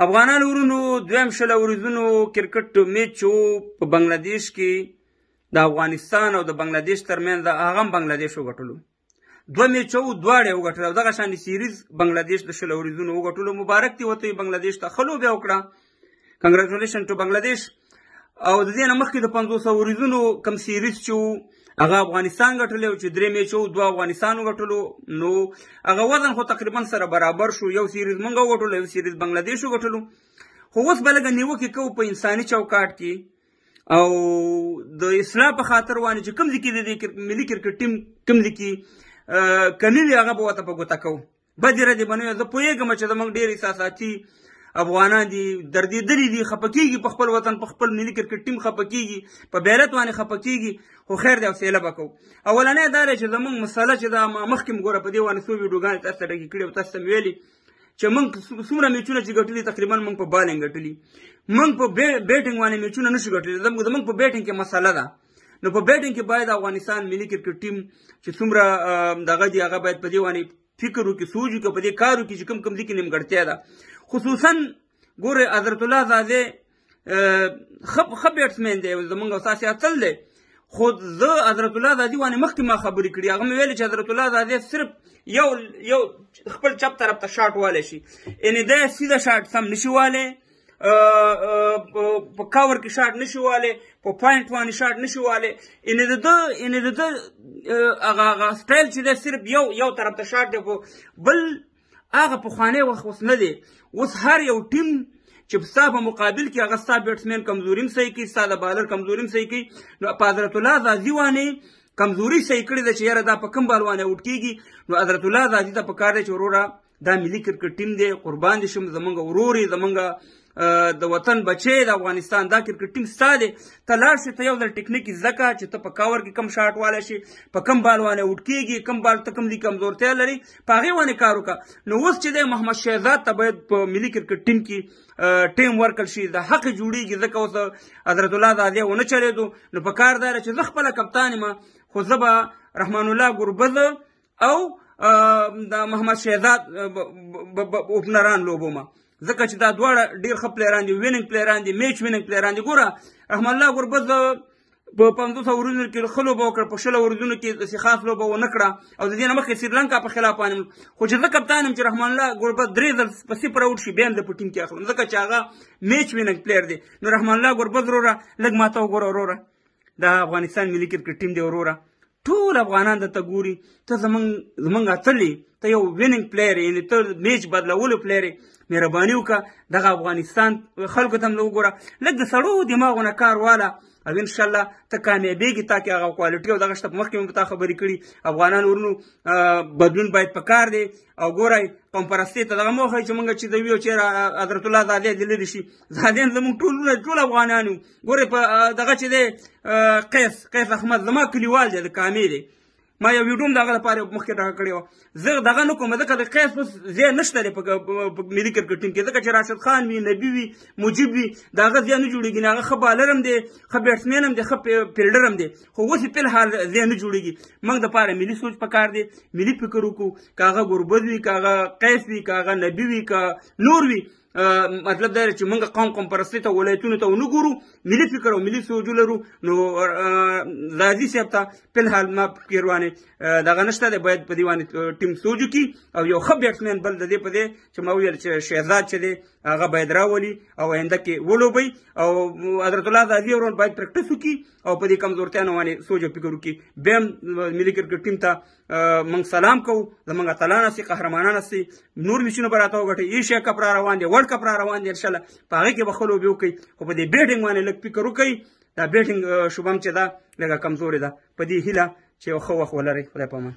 افغانانو ورونو، دویم 20 اوریزونو کرکټ میچ په بنگلادیش کې د افغانستان او د بنگلادیش ترمنځ، هغه هم بنگلادیش وګټلو. دوه میچو دواړه وګټل او دغه شان سیریز بنگلادیش د 20 اوریزونو وګټلو. مبارک دی وته بنگلادیش ته، ښه لوبه وکړه، congratulation to بنگلادیش. او د دې نه مخکې د 50 اوریزونو کم سیریز چې هغه افغانستان ګټلی او چې درې میچو دوه افغانستان وګټلو، نو هغه وزن خو تقریبا سره برابر شو. یو سیریز مونږ وګټلو، یو سیریز بنگلادیش وګټلو. خو اوس به لږه نیوکې کوو په انساني چوکاټ کې او د اصلاح په خاطر باندې چې کوم ځای کې د ملي کرکټ ټیم کوم ځای کې کمي وي، هغه به ورته په ګوته کوو. بدې ردې به نه وي. زه پوهېږم چې زموږ ډېر احساساتي افغانان دي، دردېدلي دي، خفه کېږي په خپل وطن، په خپل ملي کرکټ ټیم خفه کېږي، په بیرت باندې خفه کېږي. خو خیر دی، حوصله به کوو. اولنی دا دی چې زموږ مسله چې دا ما مخکې هم ګوره په دې باندې څو ویډیوګانې تاسو ته ډکې کړې او تاسو ته مې ویلي چې موږ څومره میچونه چې ګټلي، تقریبا موږ په بالینګ ګټلي، موږ په بیټینګ باندې میچونه نشو ګټلي. زموږ په بیټینګ کې مسله ده. نو په بیټینګ کې باید افغانستان ملي کرکټ ټیم چې څومره دغه دی، هغه باید په دې باندې فکر وکړي، سوچ وکړي، په دې کار وکړي چې کوم کوم ځای کې نیمګړتیا ده. خصوصا ګوره حضرت الله ځاځی ښه بیټسمن دی، زمونږ او ستاسې اتل دی. خو زه حضرت الله ځاځي باندې مخکې ما خبرې کړي، هغه مې ویلې چې حضرت الله ځاځی صرف یو یو خپل چپ طرف ته شاټ والی شي، یعنې دی سیده شاټ سم نشي والی، په کاور کې شاټ نشي والی، په پوینټ باندې شاټ نشي والی. یعنې د ده هغه سټایل چې دی صرف یو یو طرف ته شاټ دی، خو بل هغه پخوانی وخت اوس نه دی. اوس هر یو ټیم چې ستا په مقابل کې هغه ستا بیټسمن کمزوري هم صحیح کوي، ستا د بالر کمزوري هم صحیح کوي. نو په حضرت الله ځاځي باندې کمزوري صحیح کړې ده چې یاره دا په کوم بال باندې اوټ کېږي. نو حضرت الله ځاځي ته پکار دی چې وروره دا ملي کرکټ ټیم دی، قربان دې شم، زمونږ ورور یې، زمونږ د وطن بچی د افغانستان، دا کرکټ ټیم ستا دی، ته لاړ شې، ته یو ځل ټکنیک زده کړه چې ته په کاور کې کم شاټ والی شې، په کم بال باندې اوټ کېږي، کم بال ته کم ځای کمزورتیا لري، په هغې باندې کار وکړه. نو اوس چې دی محمد شهزاد ته باید په ملي کرکټ ټیم کې ټیم ورکړل شي، د حق جوړېږي، ځکه اوس حضرت الله ځاځی ونه چلېدو. نو په کار دا دی چې زه خپله کپتان یم، خو زه به رحمان الله ګربز او د محمد شهزاد اوپنران لوبوم، ځکه چې دا دواړه ډېر ښه پلیران دي، ویننګ پلیران دي، میچ ویننګ پلیران دي. ګوره رحمان الله ګربز په 50 اورونو کې ښه لوبه وکړه، په 20 اورونو کې داسې خاص لوبه ونه کړه، او د دې نه مخکې سریلانکا په خلاف باندې. خو چې زه کپتان یم، چې رحمان الله ګربز درې ځل په صفر اوټ شي، بیا هم زه په ټیم کې اخلم، ځکه چې هغه میچ ویننګ پلیر دی. نو رحمان الله ګربز وروره لږ ماته وګوره وروره، دا افغانستان ملي کرکټ ټیم دی وروره، ټول افغانان درته ګوري، ته زمونږ اتل یې، ته یو ویننګ پلیر یې، یعنې ته میچ بدلولو پلیر یې، مهرباني وکړه دغه افغانستان خلکو ته هم وګوره، لږ د سړو دماغو نه کار واله او انشاءالله ته کامیابېږي، تا کې هغه کوالټي او دغه شته. مخکې مې په تا خبرې کړي. افغانان ورونو، بدلون باید په کار دی. او ګورئ قوم پرستۍ ته دغه موخه چې مونږ چې د ویو چې حضرت الله ځاځی دې لرې شي، ځاځی زمونږ ټول ټول افغانان یو. ګورئ په دغه چې دی قیس احمد زما کلیوال دی، د کامې دی، ما یو ویډیو هم د هغه لپاره مخکې دغه کړې وه. زه دغه نه کوم، ځکه د قیس اوس ځای نشته دی په ملي کرکټ ټیم کې، ځکه چې راشد خان وي، نبي وي، مجیب وي، د هغه ځای نه جوړېږي. هغه ښه بالر هم دی، ښه بیټسمن هم دی، ښه فیلډر هم دی، خو اوس یې فلحال ځای نه جوړېږي. موږ دپاره ملي سوچ پکار دی، ملي فکر وکړو، که هغه ګربز وي، که هغه قیس وي، که هغه نبي وي، که نور وي. مطلب دا دی چې موږ قوم قوم پرستۍ ته ولایتونو ته ونه ګورو، ملي فکر او ملي سوچ ولرو. نو ځاځي صاحب ته فلحال ما فکر باندې دغه نشته دی، باید په دې باندې ټیم سوچ وکړي او یو ښه بیټسمن بل د دې په دې چې ما وویل چې شهزاد چې دی هغه باید راولي او آینده کې ولوبوي، او حضرت الله ځاځي ورور باید پریکټس وکړي او په دې کمزورتیانو باندې سوچ او فکر وکړي. بیا هم ملي کرکټ ټیم ته موږ سلام کوو، زموږ اتلان هستي، قهرمانان هستي، نور میچونه به راته وګټي، ایشیا کپ را روان دی، ورلډ کپ را روان دی، انشاءالله په هغې کې به ښه لوبې وکړي. خو په دې بیټینګ باندې لږ فکر وکړئ، دا بیټینګ شوبم چې ده لږه کمزورې ده. په دې هیله چې یو ښه وخت ولرئ. خدای په امان.